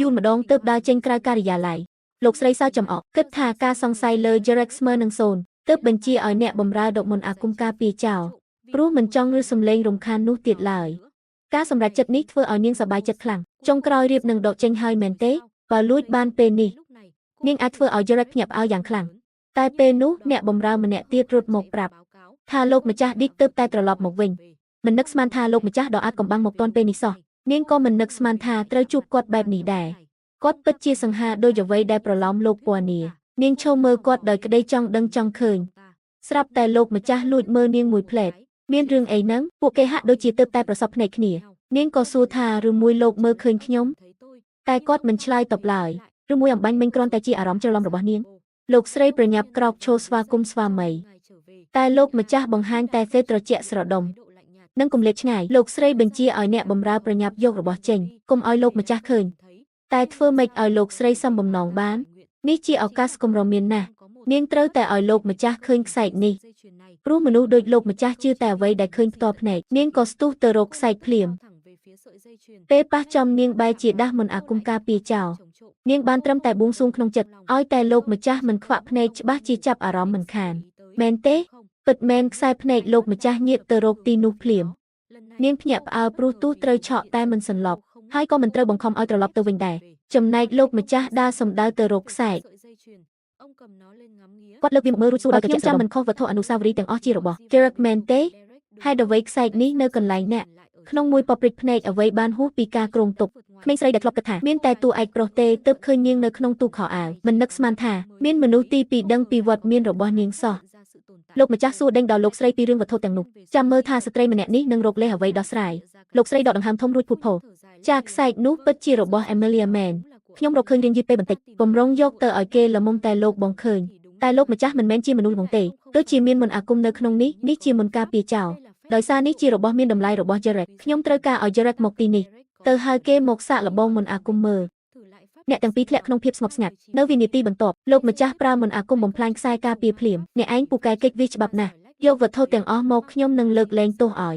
យូរម្ដងទើបដើរចេញក្រៅការិយាល័យលោកស្រីសើចចំអកគិតថាការសង្ស័យលើ Derek ស្មើនឹងសូន្យទើបបញ្ជាឲ្យអ្នកបម្រើដកមន្តអាគមការពារចោលព្រោះមិនចង់ឮសំឡេងរំខាននោះទៀតឡើយការសម្រេចចិត្តនេះធ្វើឲ្យនាងសប្បាយចិត្តខ្លាំងចុងក្រោយរៀបនឹងដកចេញហើយមែនទេបើលួចបានពេលនេះនាងអាចធ្វើឲ្យ Derek ភ្ញាក់ផ្អើលយ៉ាងខ្លាំងតែពេលនោះអ្នកបម្រើម្នាក់ទៀតរត់មកប្រាប់ថាលោកម្ចាស់ឌីកទើបតែត្រឡប់មកវិញមិននឹកស្មានថាលោកម្ចាស់ដ៏អាចកំបាំងមកទាន់ពេលនេះសោះនាងក៏មិននឹកស្មានថាត្រូវជួបគាត់បែបនេះដែរគាត់ពិតជាសង្ហាដោយអ្វីដែលប្រឡំលោកពណ៌នានាងឈរមើលគាត់ដោយក្តីចង់ដឹងចង់ឃើញស្រាប់តែលោកម្ចាស់លួចមើលនាងមួយភ្លែតមានរឿងអីហ្នឹងពួកគេហាក់ដូចជាទើបតែប្រសពភ្នែកគ្នានាងក៏សួរថាឬមួយលោកមើលឃើញខ្ញុំតែគាត់មិនឆ្លើយតបឡើយឬមួយអំបញ្ញមិញគ្រាន់តែជាអារម្មណ៍ច្រឡំរបស់នាងលោកស្រីប្រញាប់ក្រោកឈរស្វាគមន៍ស្វាមីតែលោកម្ចាស់បង្ហាញតែសេត្រជាក់ស្រដុំនិងគំលាតឆ្ងាយលោកស្រីបញ្ជាឲ្យអ្នកបម្រើប្រញាប់យករបស់ចេញកុំឲ្យលោកម្ចាស់ឃើញតែធ្វើម៉េចឲ្យលោកស្រីសមបំណងបាននេះជាឱកាសកម្រមានណាស់នាងត្រូវតែឲ្យលោកម្ចាស់ឃើញខ្សែកនេះព្រោះមនុស្សដូចលោកម្ចាស់ជឿតែអ្វីដែលឃើញផ្ទាល់ភ្នែកនាងក៏ស្ទុះទៅរកខ្សែកភ្លាមពេលប៉ះចំនាងបែរជាដាស់មន្តអាគមការពារចោលនាងបានត្រឹមតែបួងសួងក្នុងចិត្តឲ្យតែលោកម្ចាស់មិនខ្វាក់ភ្នែកច្បាស់ជាចាប់អារម្មណ៍មិនខានមែនទេពិតមែនខ្សែភ្នែកលោកម្ចាស់ញាកទៅរកទីនោះភ្លាមនាងភ្ញាក់ផ្អើលព្រោះទោះត្រូវឆក់តែមិនសន្លប់ហើយក៏មិនត្រូវបង្ខំឲ្យត្រឡប់ទៅវិញដែរចំណែកលោកម្ចាស់ដើរសំដៅទៅរកខ្សែកគាត់លើកវាមកមើលរួចសួរដោយខ្ញុំចាំមិនខុសវត្ថុអនុស្សាវរីយ៍ទាំងអស់ជារបស់ Derek មែនទេហេតុអ្វីខ្សែកនេះនៅកន្លែងអ្នកក្នុងមួយពព្រិចភ្នែកអ្វីបានហួសពីការគ្រោងទុកក្មេងស្រីដែលធ្លាប់គិតថាមានតែតួឯកប្រុសទេទើបឃើញនាងនៅក្នុងទូខោអាវមិននឹកស្មានថាមានមនុស្សទីពីរដឹងពីវត្តមានរបស់នាងសោះលោកម្ចាស់សួរដេញដល់លោកស្រីពីរឿងវត្ថុទាំងនោះចាំមើលថាស្ត្រីម្នាក់នេះនឹងរកលេសអ្វីដោះស្រាយលោកស្រីដកដង្ហើមធំរួចភូតភរចាខ្សែកនោះពិតជារបស់ Emilia មែនខ្ញុំរកឃើញរៀងយឺតពេលបន្តិចបំរុងយកទៅឲ្យគេល្មមតែលោកបងឃើញតែលោកម្ចាស់មិនមែនជាមនុស្សល្ងងទេដូចជាមានមន្តអាគមនៅក្នុងនេះនេះជាមន្តការពារចោលដោយសារនេះជារបស់មានតម្លៃរបស់ Derek ខ្ញុំត្រូវការឲ្យ Derek មកទីនេះទៅហៅគេមកសាកល្បងមន្តអាគមមើលអ្នកទាំងពីរធ្លាក់ក្នុងភាពស្ងប់ស្ងាត់នៅវិនាទីបន្ទាប់លោកម្ចាស់ប្រើមន្តអាគមបំផ្លាញខ្សែការពារភ្លាមអ្នកឯងពូកែកិច្ចវាច្បាប់ណាស់យកវត្ថុទាំងអស់មកខ្ញុំនឹងលើកលែងទោសឲ្យ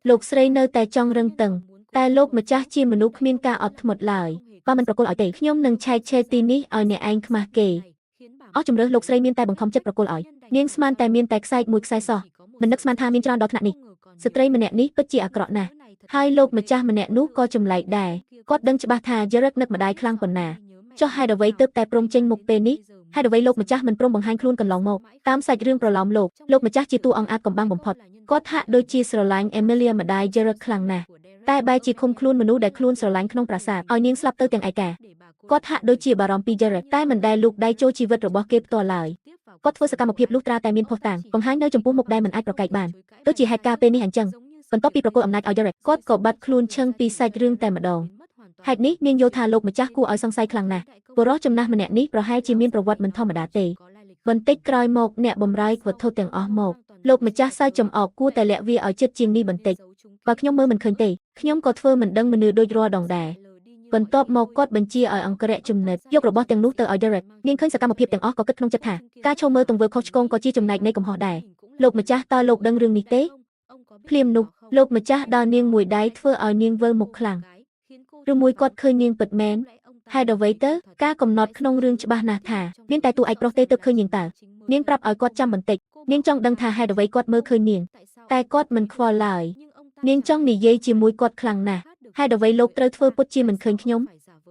លោកស្រីនៅតែចង់រឹងតឹងតែលោកម្ចាស់ជាមនុស្សគ្មានការអត់ធ្មត់ឡើយបើមិនប្រគល់ឲ្យទេខ្ញុំនឹងឆែកឆេរទីនេះឲ្យអ្នកឯងខ្មាស់គេអស់ជំរើសលោកស្រីមានតែបង្ខំចិត្តប្រគល់ឲ្យនាងស្មានតែមានតែខ្សែមួយខ្សែសោះមិននឹកស្មានថាមានច្រើនដល់ថ្នាក់នេះស្ត្រីម្នាក់នេះពិតជាអាក្រក់ណាស់ហើយលោកម្ចាស់ម្នាក់នោះក៏ចម្លែកដែរគាត់ដឹងច្បាស់ថា Derek នឹកម្ដាយខ្លាំងប៉ុណ្ណាចុះហេតុអ្វីទើបតែព្រមចេញមុខពេលនេះហេតុអ្វីលោកម្ចាស់មិនព្រមបង្ហាញខ្លួនកន្លងមកតាមសាច់រឿងប្រឡំលោកម្ចាស់ជាតួអង្គអាចកំបាំងបំផុតគាត់ហាក់ដូចជាស្រឡាញ់ Emilia ម្ដាយ Derek ខ្លាំងណាស់តែបែរជាឃុំខ្លួនមនុស្សដែលខ្លួនស្រឡាញ់ក្នុងប្រាសាទឲ្យនាងស្លាប់ទៅទាំងឯកាគាត់ហាក់ដូចជាបារម្ភពី Derek តែមិនដែលលូកដៃចូលជីវិតរបស់គេផ្ទាល់ឡើយគាត់ធ្វើសកម្មភាពលុះត្រាតែមានភស្តុតាងបង្ហាញនៅចំពោះមុខដែលមិនអាចប្រកែកបានដូចជាហេតុការណ៍ពេលនេះអញ្ចឹងបន្ទាប់ពីប្រគល់អំណាចឲ្យ Derek គាត់ក៏បាត់ខ្លួនឈឹងពីសាច់រឿងតែម្ដងហេតុនេះនាងយល់ថាលោកម្ចាស់គួរឲ្យសង្ស័យខ្លាំងណាស់បុរសចំណាស់ម្នាក់នេះប្រហែលជាមានប្រវត្តិមិនធម្មតាទេបន្តិចក្រោយមកអ្នកបម្រើវត្ថុទាំងអស់មកលោកម្ចាស់សើចចំអកគួរតែលាក់វាឲ្យជិតជាងនេះបន្តិចបើខ្ញុំមើលមិនឃើញទេខ្ញុំក៏ធ្វើមិនដឹងមនុស្សដូចរាល់ដងដែរបន្ទាប់មកគាត់បញ្ជាឲ្យអង្គរៈចំណិតយករបស់ទាំងនោះទៅឲ្យ Derek នាងឃើញសកម្មភាពទាំងអស់ក៏គិតក្នុងចិត្តថាការឈរមើលទង្វើខុសឆ្គងក៏ជាចំណែកនៃកំហុសដែរលោកម្ចាស់តើលោកដឹងរឿងនេះទេភ្លាមនោះលោកម្ចាស់ដល់នាងមួយដៃធ្វើឲ្យនាងវិលមុខខ្លាំងឬមួយគាត់ឃើញនាងពិតមែនហេតុអ្វីទៅការកំណត់ក្នុងរឿងច្បាស់ណាស់ថាមានតែតួឯកប្រុសទេទើបឃើញនាងតើនាងប្រាប់ឲ្យគាត់ចាំបន្តិចនាងចង់ដឹងថាហេតុអ្វីគាត់មើលឃើញនាងតែគាត់មិនខ្វល់ឡើយនាងចង់និយាយជាមួយគាត់ខ្លាំងណាស់ហេតុអ្វីលោកត្រូវធ្វើពុតជាមិនឃើញខ្ញុ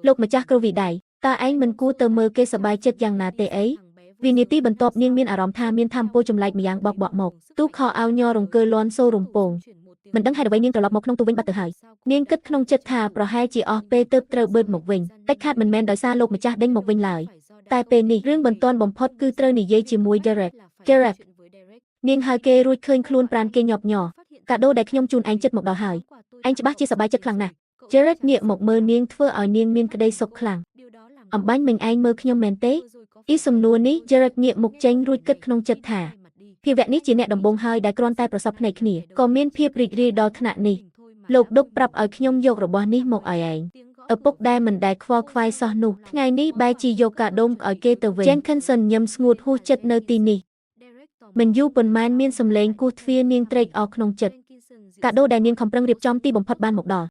ំលោកម្ចាស់គ្រវីដៃតើឯងមិនគួរទៅមើលគេសប្បាយចិត្តយ៉ាងណាទេអីវិនាទីបន្ទាប់នាងមានអារម្មណ៍ថាមានធម្មពលចម្លែកម្យ៉ាងបោកបក់មកទូខោអាវញ័ររង្គើលន់សូរំពងមិនដឹងហេតុអ្វីនាងត្រឡប់មកក្នុងទូវិញបាត់ទៅហើយនាងគិតក្នុងចិត្តថាប្រហែលជាអស់ពេលទើបត្រូវបឺតមកវិញតិចខាតមិនមែនដោយសារលោកម្ចាស់ដេញមកវិញឡើយតែពេលនេះរឿងបន្ទាន់បំផុតគឺត្រូវនិយាយជាមួយ Derek Derek នាងហៅគេរួចឃើញខ្លួនប្រានគេញាប់ញ័រកាដូដែលខ្ញុំជូនឯងចិត្តមកដល់ហើយឯងច្បាស់ជាសប្បាយចិត្តខ្លាំងណាស់ Derek ងាកមកមើលនាងធ្វើឲ្យនាងមានក្តីសុខខ្លាំងអំបញ្ញមិញឯងមើលខ្ញុំមែនទេអ៊ីសំណួរនេះ Derek ងាកមុខចេញរួចគិតក្នុងចិត្តថាភាវៈនេះជាអ្នកដំបូងហើយដែលគ្រាន់តែប្រសពភ្នែកគ្នាក៏មានភាពរីករាយដល់ថ្នាក់នេះលោកដុកប្រាប់ឲ្យខ្ញុំយករបស់នេះមកឲ្យឯងឪពុកដែលមិនដែលខ្វល់ខ្វាយសោះនោះថ្ងៃនេះបែរជាយកកាដូមឲ្យគេទៅវិញ Jenkinson ញឹមស្ងួតហួសចិត្តនៅទីនេះមិនយូរប៉ុន្មានមានសំឡេងគោះទ្វារនាងត្រេកអរក្នុងចិត្តកាដូដែលនាងខំប្រឹងរៀបចំទីបំផុតបានមកដល់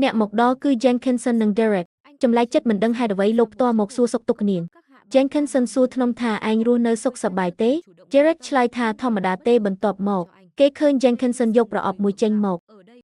អ្នកមកដល់គឺ Jenkinson និង Derek ចម្លែកចិត្តមិនដឹងហេតុអ្វីលោកផ្ទាល់មកសួរសុខទុក្ខនាង Jenkinson សួរធ្នមថាឯងរស់នៅសុខសប្បាយទេ Jared ឆ្លើយថាធម្មតាទេបន្ទាប់មកគេឃើញ Jenkinson យកប្រអប់មួយចេញមក